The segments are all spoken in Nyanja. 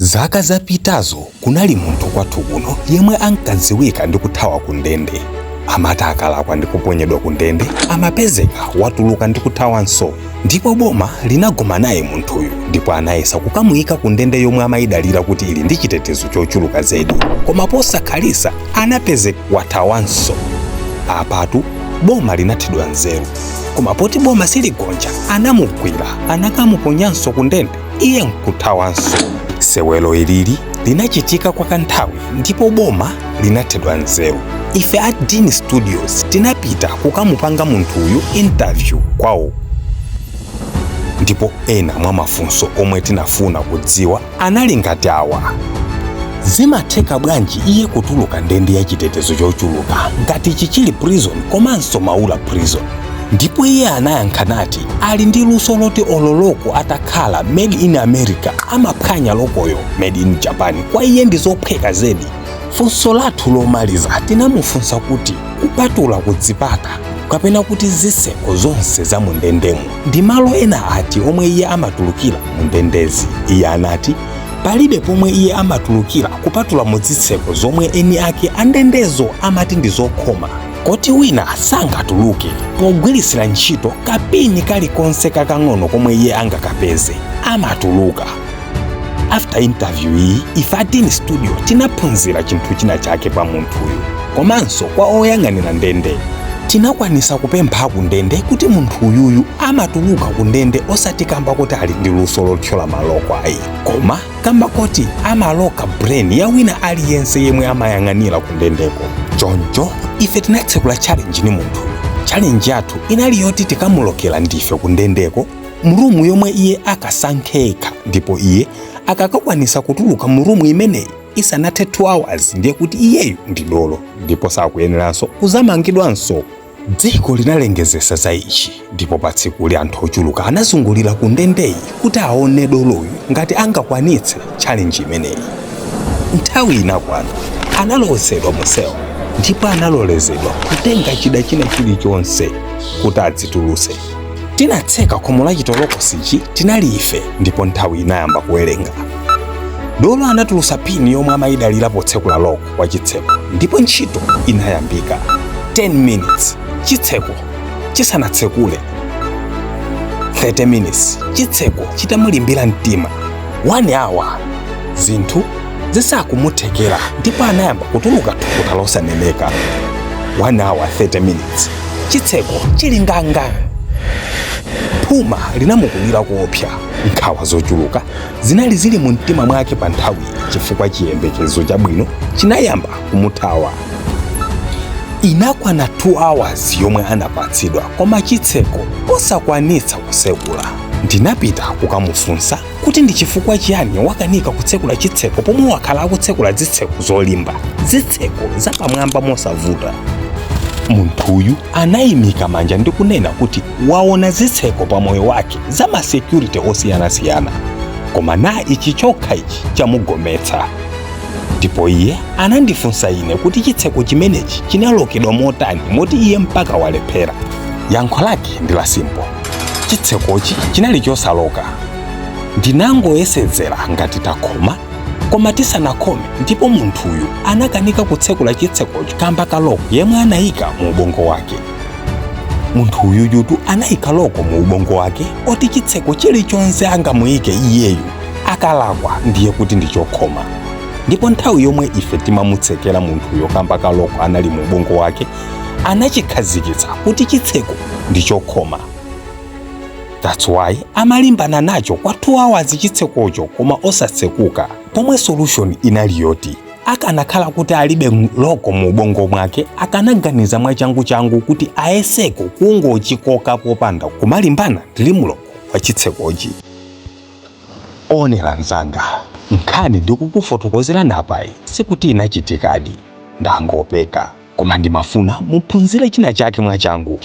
Zaka zapitazo kunali munthu kwathu kuno yemwe ankadziwika ndi kuthawa ku ndende. Amati akalakwa ndi kuponyedwa ku ndende, amapezeka watuluka ndi kuthawanso. Ndipo boma linagoma naye munthuyu ndipo anayesa kukamuyika ku ndende yomwe amayidalira kuti ili ndi chitetezo chochuluka zedi. Koma posakhalisa anapezeka wathawanso. Apatu boma linathedwa nzeru. Koma poti boma siligonja, anamugwira anakamuponyanso ku ndende. Iye nkuthawanso. Sewelo ilili linachitika kwa kanthawi ndipo boma linathedwa nzeru. Ife a Dean Studios tinapita kukamupanga munthuyu interview kwawo, ndipo ena mwa mafunso omwe tinafuna kudziwa anali ngati awa: zimatheka bwanji iye kutuluka ndende ya chitetezo chochuluka ngati Chichiri Prison komanso Maula Prison? Ndipo iye anayankha nati ali ndi luso loti olo loko atakhala made in America amaphwanya lokoyo made in Japan, kwa iye ndi zophweka zedi. Funso lathu lomaliza tinamufunsa kuti kupatula kudzipata kapena kuti zitseko zonse za mundendemo, ndi malo ena ati omwe iye amatulukira mundendezi? Iye anati palibe pomwe iye amatulukira kupatula muzitseko zomwe eni ake andendezo amati ndi zokhoma, koti wina sangatuluke pogwiritsira ntchito kapini kalikonse kakang'ono komwe iye angakapeze amatuluka. After interview iyi, ife a Dean Studio tinaphunzira chinthu china chake pa munthuyu komanso kwa oyang'anira ndende. Tinakwanisa kupempha ku ndende kuti munthu uyuyu amatuluka ku ndende osati kamba kuti ali ndi luso lothyola maloko ayi, koma kamba kuti amaloka brain ya wina aliyense yemwe amayang'anira ku ndendeko. Choncho ife tinatsekula challenge ni munthuyu. Challenge yathu inali yoti tikamulokera ndife ku ndendeko mu room yomwe iye akasankhe yekha, ndipo iye akakakwanisa kutuluka mu room imeneyi isanathe 2 hours, ndiye kuti iyeyu ndi dolo ndipo sakuyeneranso kuzamangidwanso. Dziko linalengezesa za ichi, ndipo pa tsikuli anthu ochuluka anazungulira ku ndendeyi kuti aone doloyu ngati angakwanitse challenge imeneyi. Nthawi inakwana, analowetsedwa mu cell ndipo analolezedwa kutenga chida china chilichonse kuti adzituluse. Tinatseka khomo la chitolokosichi tinali ife, ndipo nthawi inayamba kuwerenga. Dolo anatulusa pini yomwe amayidalira potsekula loko wa chitseko ndipo ntchito inayambika. 10 minutes chitseko chisanatsekule, 30 minutes chitseko chitamulimbira mtima, 1 hour zinthu zisakumuthekera ndipo anayamba kutuluka thukuta losaneneka. 1 hour 30 minutes chitseko chili nganga, phuma linamukulira kuopsa. Nkhawa zochuluka zinali zili mu mtima mwake pa nthawiyi chifukwa chiyembekezo chabwino chinayamba kumuthawa. Inakwana 2 hours yomwe anapatsidwa koma chitseko osakwanitsa kutsekula. Ndinapita kukamufunsa kuti ndi chifukwa chiyani wakanika kutsekula chitseko pomwe wakhala akutsekula zitseko zolimba, zitseko zapamwamba mosavuta. Munthuyu anayimika manja ndi kunena kuti waona zitseko pa moyo wake za ma security osiyanasiyana, koma na ichi chokha ichi chamugometsa. Ndipo iye anandifunsa ine kuti chitseko chimenechi chinalokedwa motani moti iye mpaka walephera. Yankho lake ndi la simple: chitsekochi chinali chosaloka, ndinangoyesedzera ngati takhoma koma tisanakhome, ndipo munthuyu anakanika kutsekula chitsekocho kamba ka loko yemwe anayika mu ubongo wake. Munthu uyuyutu anayika loko mu ubongo wake oti chitseko chilichonse angamuyike iyeyu akalakwa ndiye kuti ndi chokhoma. Ndipo nthawi yomwe ife timamutsekera munthuyo kamba ka loko anali mu ubongo wake, anachikhazikitsa kuti chitseko ndi chokhoma. That's why amalimbana nacho kwa 2 hours chitsekocho koma osatsekuka, pomwe solution inali yoti akanakhala kuti alibe loko mu ubongo mwake akanaganiza mwachanguchangu kuti ayeseko kungochikoka popanda kumalimbana ndi rim lock wa chitsekochi. Onera mzanga, nkhani ndikukufotokozerani apayi sikuti inachitikadi, ndangopeka, koma ndimafuna muphunzire china chake mwachangu,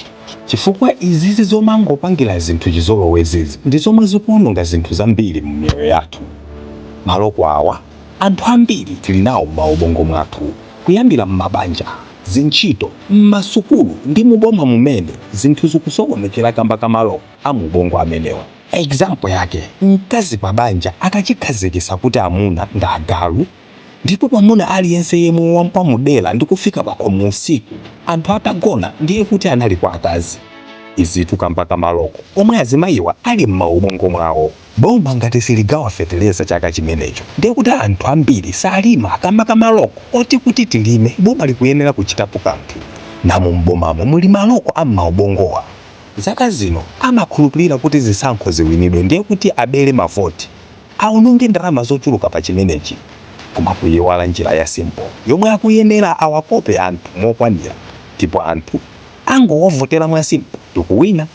chifukwa izizi zomangopangira zinthu chizolowezizi ndi zomwe zikuononga zinthu zambiri mu miyoyo yathu. Maloko awa anthu ambiri tili nawo m'maubongo mwathu, kuyambira m'mabanja, zintchito, m'masukulu ndi muboma mumene zinthu zikusokonekera kamba ka maloko a mu ubongo amenewa. Example yake, mkazi pa banja akachikhazikitsa kuti amuna ndi agalu, ndipo mwamuna aliyense yemwe wamudera ndi kufika pakhomo usiku anthu atagona, ndiye kuti anali kwa akazi. Izitu kamba ka maloko omwe azimayiwa ali m'maubongo mwawo. Boma ngati siligawa feteleza chaka chimenecho, ndiye kuti anthu ambiri salima kamba ka maloko oti kuti tilime boma likuyenera kuchitapo kanthu. Namo m'bomamo muli maloko a m'maubongowa. Zaka zino amakhulupirira kuti zisankho ziwinidwe ndiye kuti abere mavoti, aononge ndalama zochuluka pa chimenechi, koma kuyiwala njira ya simple yomwe akuyenera awakope anthu mokwanira ndipo anthu angowavotera mwa simple ndikuwina.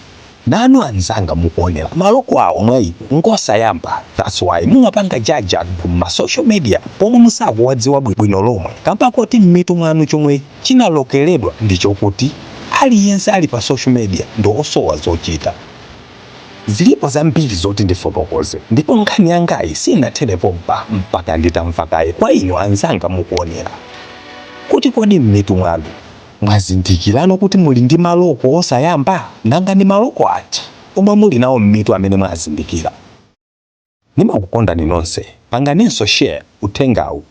Nanu anzanga mukuonera, maloko awo mwa inu ngosayamba. That's why mumapanga judge anthu m'ma social media pomwe musakuwadziwa bwino lomwe, kamba koti m'mitu mwanu chomwe chinalokeredwa ndi chokuti aliyense ali pa social media ndi osowa zochita. Zilipo zambiri zoti ndifotokoze, ndipo nkhani yangayi sinatherepo pa mpaka nditamva kaye kwa inu anzanga mukuonera kuti kodi m'mitu mwanu mwazindikirano kuti muli ndi maloko osayamba? Nanga ndi maloko ati omwe muli nawo m'mitu amene mwazindikira? Ndimakukondani nonse. Panganinso share uthengawu.